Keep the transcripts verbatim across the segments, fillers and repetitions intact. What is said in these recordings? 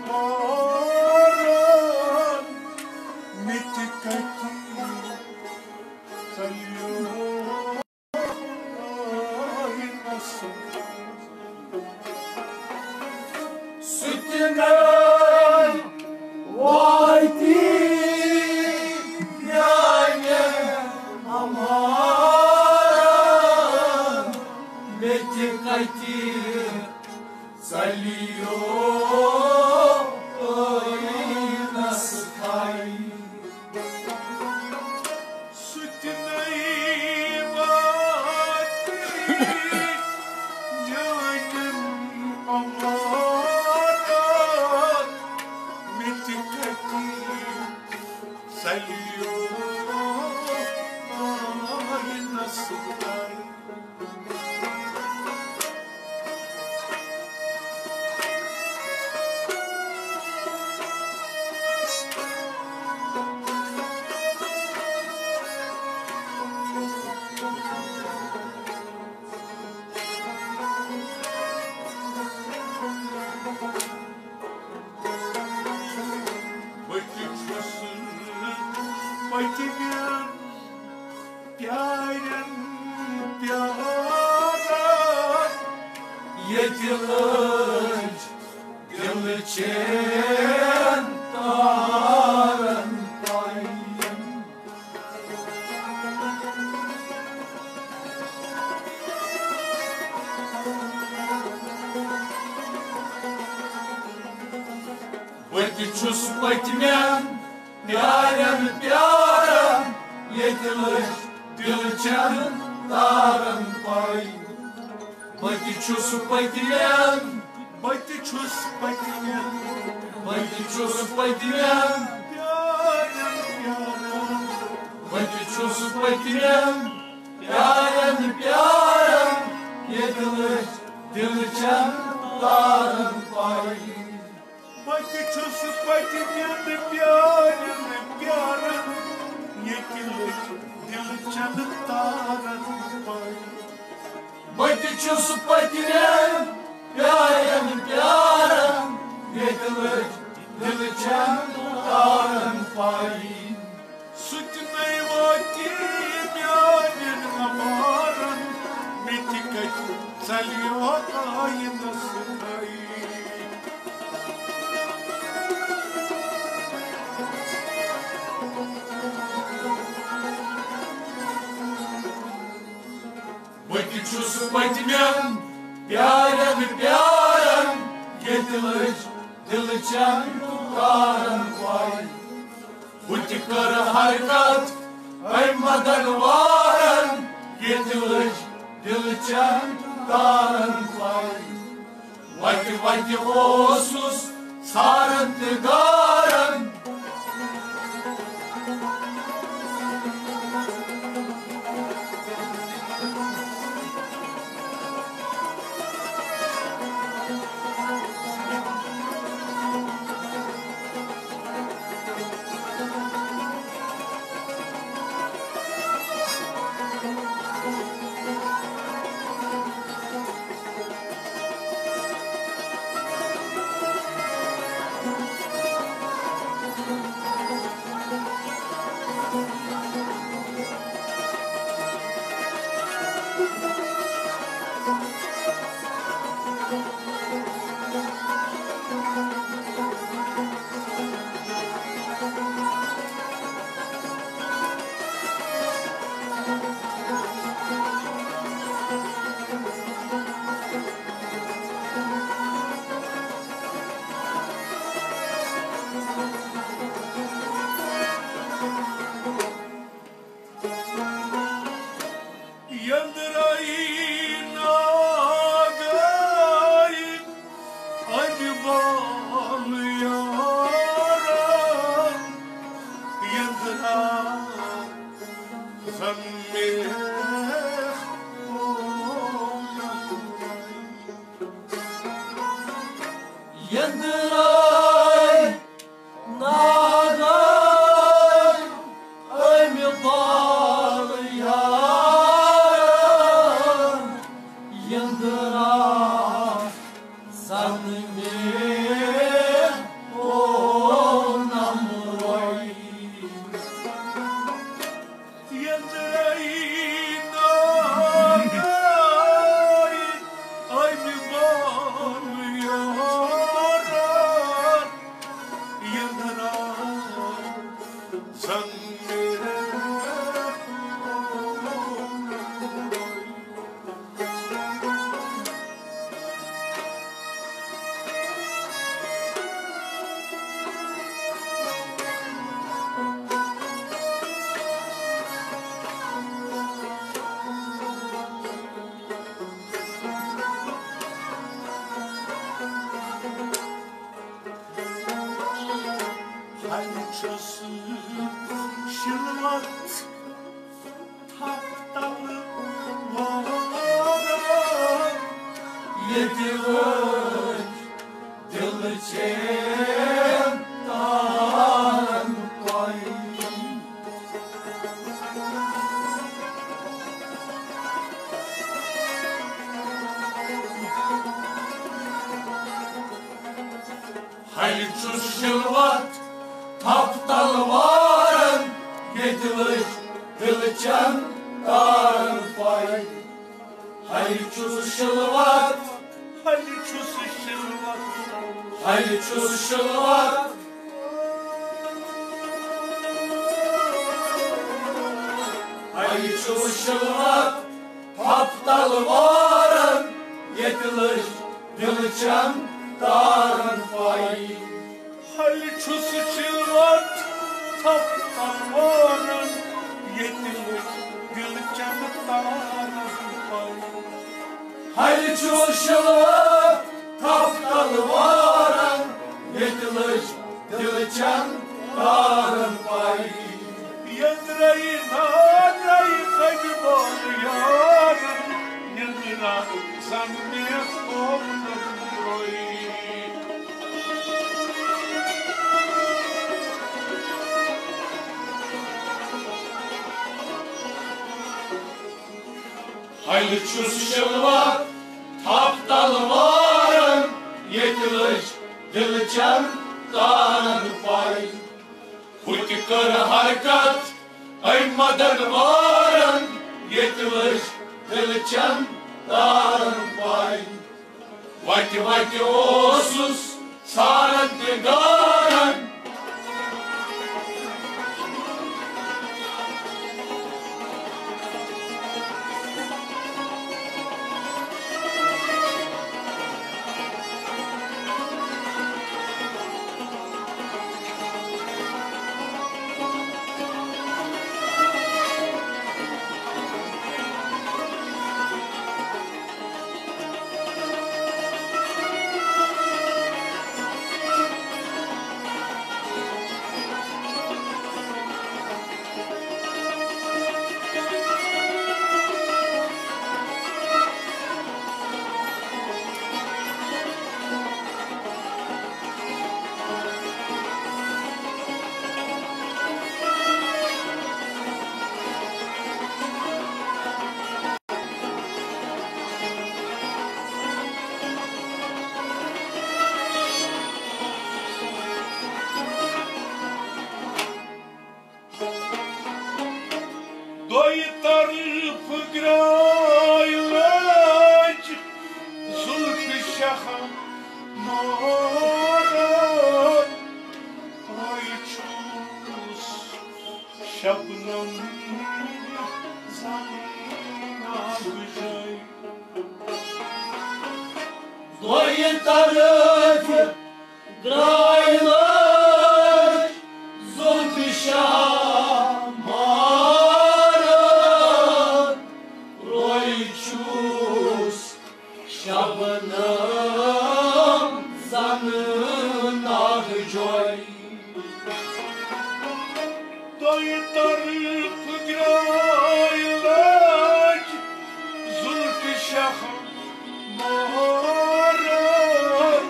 ماران، مےٚ تہِ کَتہِ ژَلیو نصب۔ سُہ تہِ نَے واتہِ میٛانٮ۪ن اَمارَن، مےٚ تہِ کَتہِ ژَلیو ٲیٖنَس تھَے۔ سُہ تہِ نَے واتہِ میٛانٮ۪ن اَمارَن، مےٚ تہِ کَتہِ ژَلیو ٲیٖنَس تھَے۔ بہٕ تہِ چھُس پٔتمٮ۪ن پیارٮ۪ن پیاران، ییٚتہِ لٔج دِلہٕ چین تارن پَے۔ بہٕ تہِ چھُس پٔتمٮ۪ن پیارٮ۪ن پیاران، ییٚتہِ لٔج دِلہٕ چین تارن پَے۔ بہٕ تہِ چھُس پٔتمٮ۪ن، بہٕ تہِ چھُس پٔتمٮ۪ن، بہٕ تہِ چھُس پٔتمٮ۪ن پیارٮ۪ن پیاران، بہٕ تہِ چھُس پٔتمٮ۪ن پیارٮ۪ن پیاران، ییٚتہِ لٔج دِلہٕ چین تارن پَے۔ بہٕ تہِ چھُس پٔتمٮ۪ن پیارٮ۪ن پیاران، ییٚتہِ لٔج دِلہٕ چین تارن پَے۔ بہٕ تہِ چھُس پٔتمٮ۪ن پیارٮ۪ن پیاران، ییٚتہِ لٔج دِلہٕ چین تارن پَے۔ سُہ تہِ نَے واتہِ میٛانٮ۪ن اَمارَن، مےٚ تہِ کَتہِ ژَلیو آیِنَس تھَے۔ بہٕ تہِ چھُس پٔتمٮ۪ن پیارٮ۪ن پیاران، ییٚتہِ لٔج دِلہٕ چین تارن پَے۔ بہٕ تہِ کٔر حرکت أمۍ مدن وارن، ییٚتہِ لٔج دِلہٕ چین تارن پَے۔ وتہِ وتہِ اوسُس ژھاران تہٕ گاران۔ یندرایی ناگایی امہِ بالہٕ یارن، یندرا زن میہ یندرای ناگای امہِ بالہٕ یارن، یندرا زن میہ چھُس شِلوَت تھپھ تَلہٕ وارَن، ییٚتہِ لٔج دِلہٕ چین تارَن پَے۔ ہَلہِ چھُس شِلوَت تھپھ تَلہٕ وارَن، ییٚتہِ لٔج دِلہٕ چین تارَن پَے۔ ہَلہِ چھُس شِلوَت، ہَلہِ چھُس شِلوَت، ہَلہِ چھُس شِلوَت، ہَلہِ چھُس شِلوَت تھپھ تَلہٕ وارَن، ییٚتہِ لٔج دِلہٕ چین تارَن پَے۔ ہَلہِ چھُس شِلوَت تھپھ تَلہٕ وارَن، ییٚتہِ لٔج دِلہٕ چین تارَن پَے۔ ہَلہِ چھُس شِلوَت تھپھ تَلہٕ وارَن، ییٚتہِ لٔج دِلہٕ چین تارَن پَے۔ یَنٛدرَے نادرَے کَنہِ بول یارَن، نِندرا زَن مےٚ کوٚر نہٕ درٛوے۔ ہَلہِ چھُس شِلوَت تھپھ تَلہٕ وارَن، ییٚتہِ لٔج دِلہٕ چین تارَن پَے۔ ہُتہِ کٔر حرکت أمۍ مَدَن وارَن، ییٚتہِ لٔج دِلہٕ چین تارَن پَے۔ وَتہِ وَتہِ اوسُس ژھاران تہِ گارَن۔ دۄیہِ طرفہٕ گرٛاے لٲج زُلفِ شاہ مارن۔ وۄنۍ چھُس شبنم زنان آبجاے۔ دۄیہِ طرفہٕ گرٛاے لٲج زُلفِ شاہ مارن۔ روے چھُس شبنم زنان آبجاے۔ دۄیہِ طرفہٕ گرٛاے لٲج زُلفِ شاہ مارن۔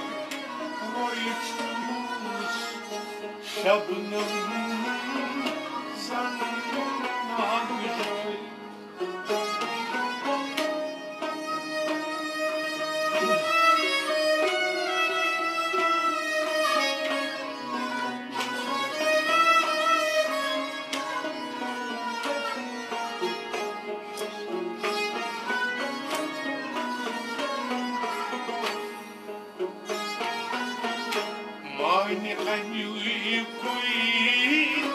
روے چھُس شبنم زنان آبجاے۔ مانہِ اَمہِ کُے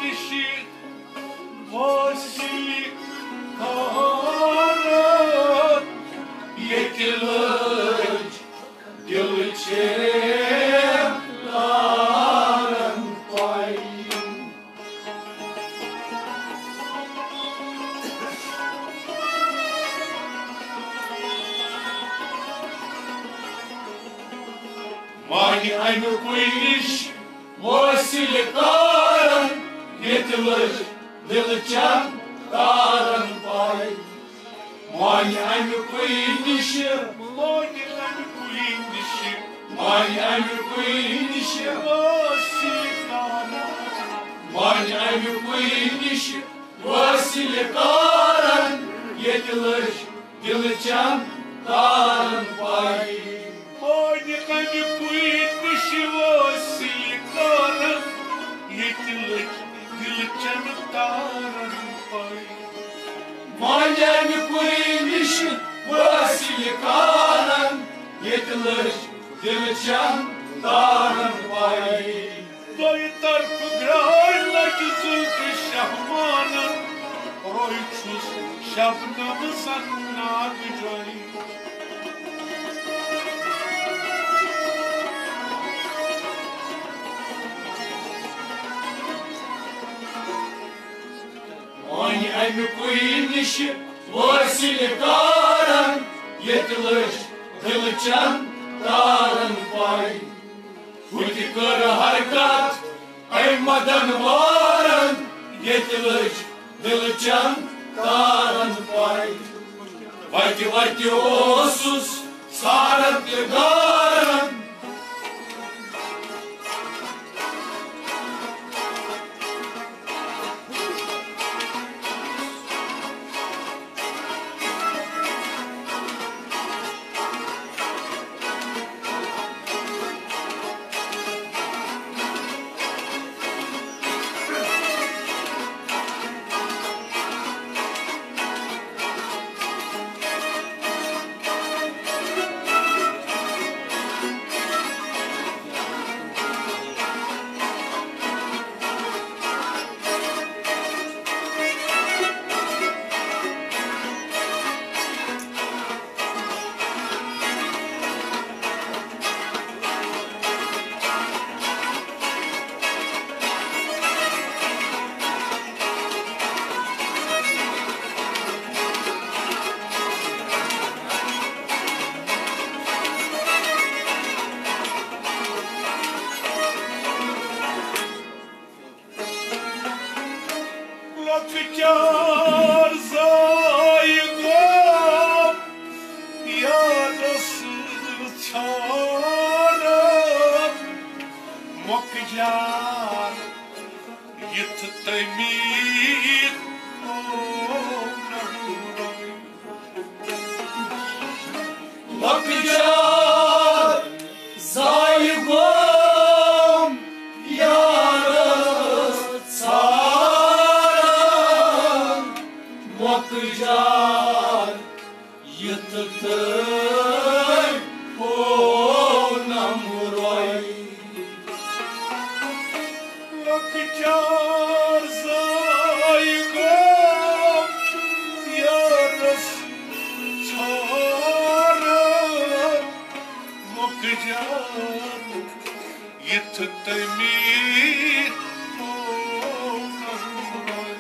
نِشہِ وٲصِل کارن۔ ییٚتہِ لٔج دِلہٕ چین تارن پَے۔ مانہِ اَمہِ کُے نِشہِ وٲصِل کارن۔ ییٚتہِ لٔج دِلہٕ چٮ۪ن تارن پاے۔ مانہِ اَمہِ کُے نِشہِ، مانہِ اَمہِ کُے نِشہِ، مانہِ اَمہِ کُے نِشہِ، وٲصِلہِ کارن۔ مانہِ اَمہِ کُے نِشہِ، وٲصِلہِ کارن۔ ییٚتہِ لٔج دِلہٕ چٮ۪ن تارن پاے۔ مانہِ اَمہِ کُے نِشہِ، وٲصِلہِ کارن۔ ییٚتہِ لٔج دِلہٕ چٮ۪ن تارن پاے۔ مانہِ اَمہِ کُے نِشہِ، وٲصِلہِ کارن۔ ییٚتہِ لٔج دِلہٕ چٮ۪ن تارن پاے۔ دۄیہِ طرفہٕ گرٛاے لَٹہِ زُلفہِ شہمانن، روے چھُس شبنم زن ناگہٕ جوے۔ وۄنۍ اَمہِ کُے نِشہِ وٲصِلہِ کارن، ییٚتہِ لٔج دِلہٕ چٮ۪ن تارن پاے۔ ہُتہِ کٔر حرکت أمۍ مدن وارن، ییٚتہِ لٔج دِلہٕ چٮ۪ن تارن پاے۔ وتہِ وتہِ اوسُس ژھارن تہِ گارن۔ لۄکچار زاے گوٚو یارس ژھاران، مۄکجار یِتھ تٔمۍ لۄکچار زاے گوٚو یارس ژھاران، مۄکجار یِتھ تٔمۍ پونم روے۔ لۄکچار زاے گوٚو یارس ژھاران، مۄکجار یِتھ تٔمۍ پونم روے۔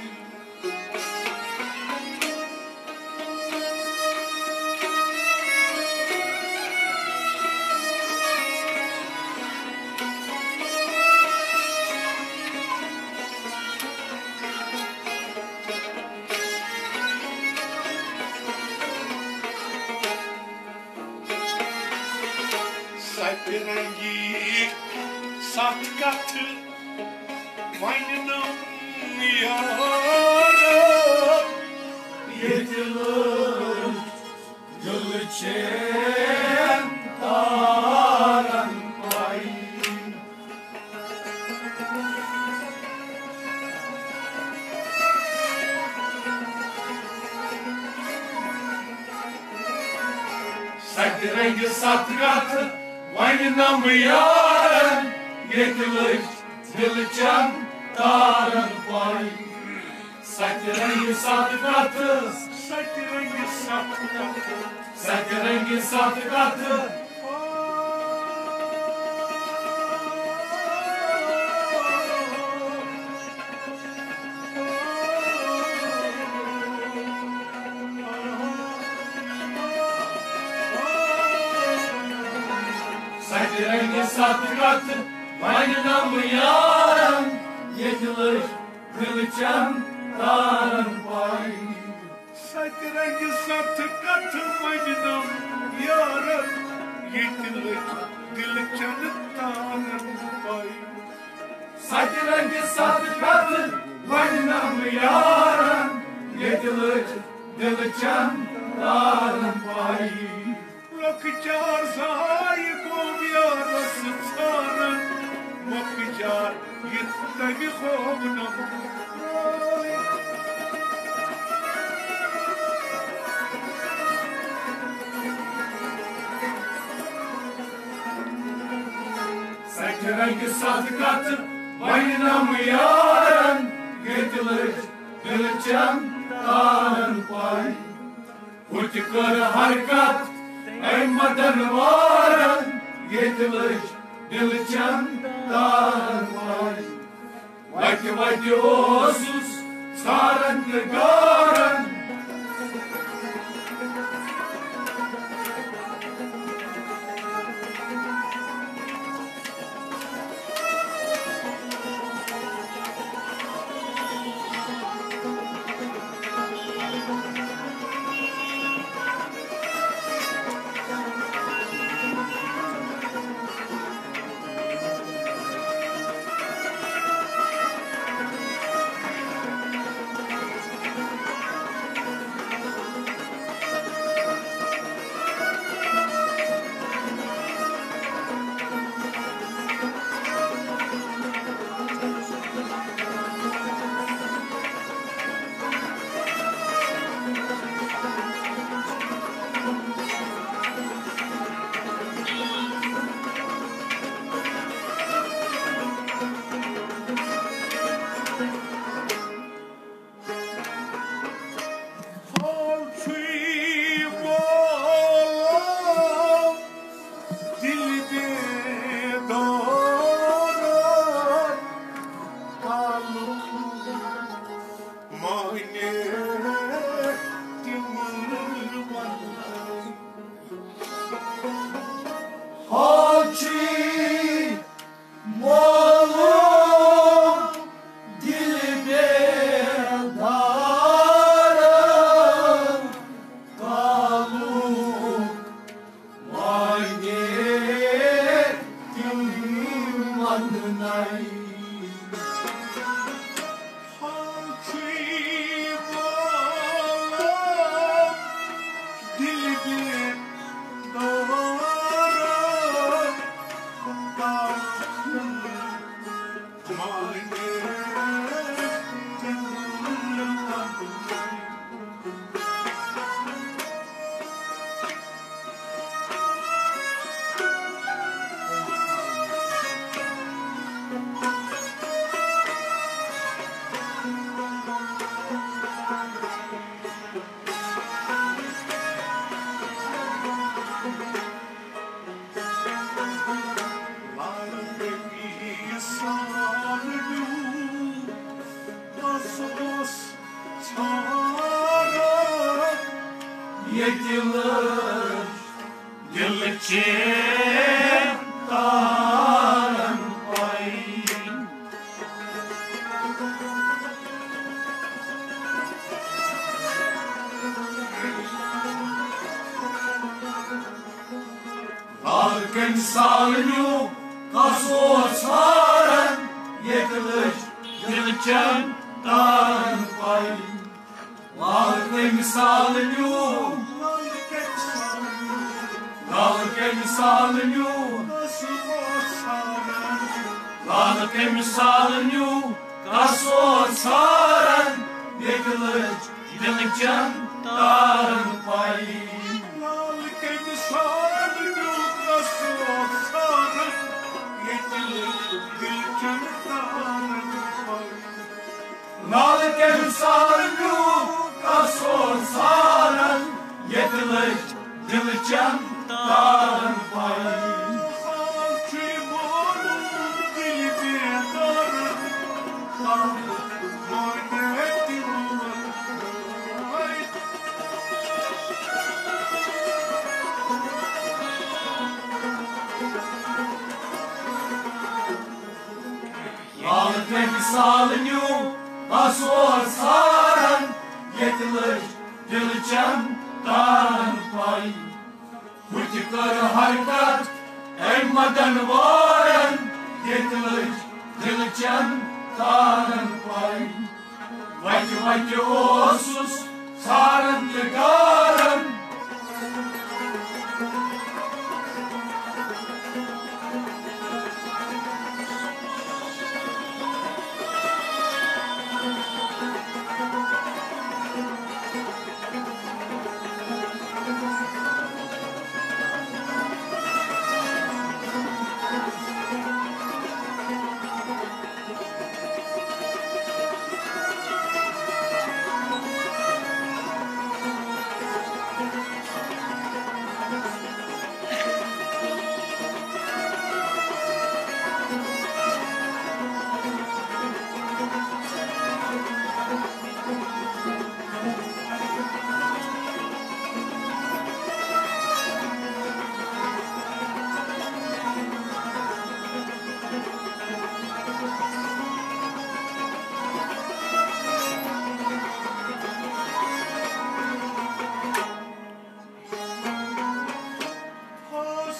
ستہِ رنگی ستھ کتھٕ وننم یارن۔ ییٚتہِ لٔج دِلہٕ چٮ۪ن تارن پاے۔ ستہِ رنگہِ ستھ کتھٕ وننم یارن، ییٚتہِ لٔج دِلہٕ چٮ۪ن تارن پاے۔ ستہِ رنگہِ ستھ کتھٕ، ستہِ رنگہِ ستھ کتھٕ، ستہِ رنگہِ ستھ کتھٕ۔ ستہِ رنگہِ ستھ کتھٕ وننم یارن، ییٚتہِ لٔج دِلہٕ چٮ۪ن تارن پاے۔ ستہِ رنگہِ ستھ کتھٕ وننم یارن، ییٚتہِ لٔج دِلہٕ چٮ۪ن تارن پاے۔ ستہِ رنگہِ ستھ کتھٕ وننم یارن، ییٚتہِ لٔج دِلہٕ چٮ۪ن تارن پاے۔ لۄکچار زایہِ گوم یارس ژھارن، مۄکجار یہِ تمہِ خوب نم۔ سچ رنگہِ ستھ کتھ وننم یارن، ییٚتہِ لٔج دِلہٕ چٮ۪ن تارن پاے۔ ہُتہِ کٔر حرکت أمۍ مدن وارن، ییٚتہِ لٔج دِلہٕ چٮ۪ن تارن پاے۔ وتہِ وتہِ اوسُس ژھارن تہٕ گارن۔ حال چھُے وولُم دِل بیدارن، کالُک مانے تِم وننَے۔ حال چھُے وولُم دِل بیدارن، کالُک مانے تِم وننَے۔ حال چھُے وولُم دِل بیدارن، کالُک ییٚتہِ لٔج دِلہٕ چین تارن پاے۔ لال کٔمۍ سالنیو کس اوس ژھاران، ییٚتہِ لٔج دِلہٕ چین تارن پاے۔ لال کٔمۍ سالنیو، لال کٔمۍ سالنیو، لال کٔمۍ سالنیو کس اوس ژھاران، ییٚتہِ لٔج دِلہٕ چین تارن پاے۔ لال کٔمۍ سالنیو کس اوس ژھاران، ییٚتہِ لٔج دِلہٕ چین تارن پاے۔ لال کٔمۍ سالنیو کس اوس ژھاران، ییٚتہِ لٔج دِلہٕ چین تارن پاے۔ لال کٔمۍ سالنیو آسوس ژھاران، ییٚتہِ لٔج دِلہٕ چٮ۪ن تارن پَے۔ ہُتہِ کٔر حرکت أمۍ مدن وارن، ییٚتہِ لٔج دِلہٕ چٮ۪ن تارن پَے۔ وَتہِ وَتہِ اوسُس ژھاران تہٕ گاران۔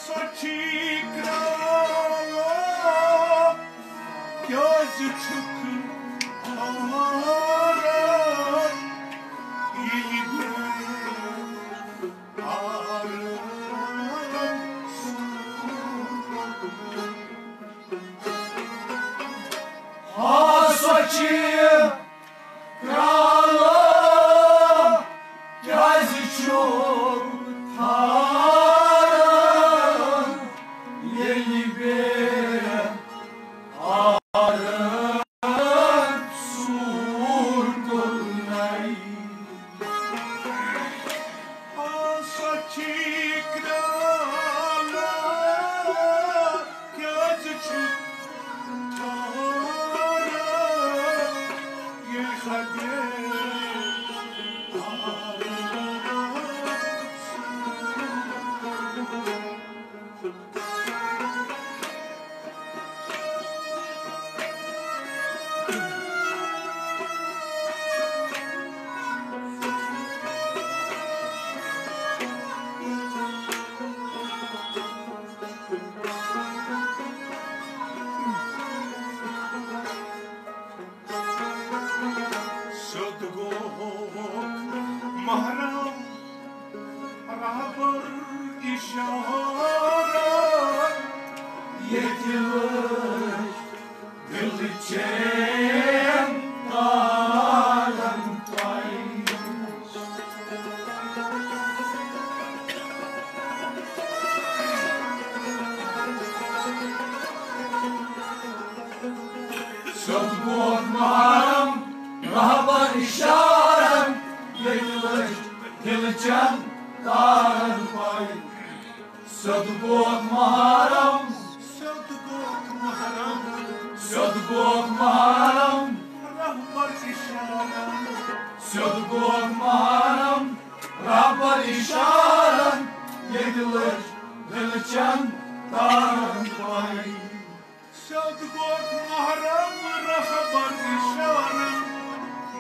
سۄ چھِ کرٛالہٕ، کیٛازِ چھُکھ ہاران؟ ییٚلہِ مےٚ آرام سُہ ہا، سۄ چھِ کرٛالہٕ، کیٛازِ چھُکھ تھاران، ییٚلہِ بے آرام سوٗر کوٚرنَے؟ آ، سۄ چھِ کرٛالہٕ، کیٛازِ چھُکھ تھاران، ییٚلہِ خبر سیوٚد گوٚوکھ محرم رہبر اشارہ، ییٚتہِ لٔج دِلہٕ چین تارن پَے۔ سیوٚد گوٚوکھ محرم رہبر اشارن، ییٚتہِ لٔج دِلہٕ چین تارن پَے۔ سیوٚد گوٚوکھ محرم، سیوٚد گوٚوکھ محرم، سیوٚد گوٚوکھ محرم، رہبر اشارن۔ سیوٚد گوٚوکھ محرم رہبر اشارن، ییٚتہِ لٔج دِلہٕ چین تارن پَے۔ سیوٚد گوٚوکھ محرم رہبر اشارن،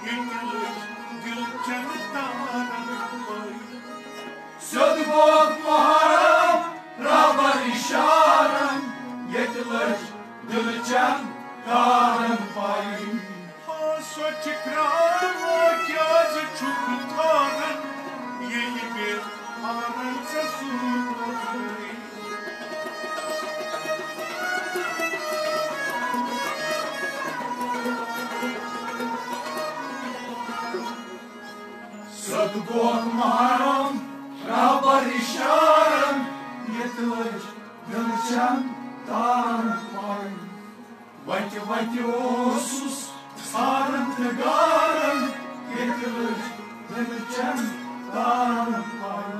ییٚتہِ لٔج دِلہٕ چین تارن پَے۔ سیوٚد گوٚوکھ محرم رہبر اشارن، ییٚتہِ لٔج دِلہٕ چین تارن پَے۔ ہا، سۄ چھِ کرٛالہٕ، کیٛازِ چھُکھ تھاران، ییٚلہِ بے آرام ژےٚ سوٗر کوٚرنَے؟ سیوٚد گوٚوکھ محرم رہبر اشارن، ییٚتہِ لٔج دِلہٕ چین تارن پَے۔ وَتہِ وَتہِ اوسُس ژھاران تہٕ گاران، ییٚتہِ لٔج دِلہٕ چین تارن پَے۔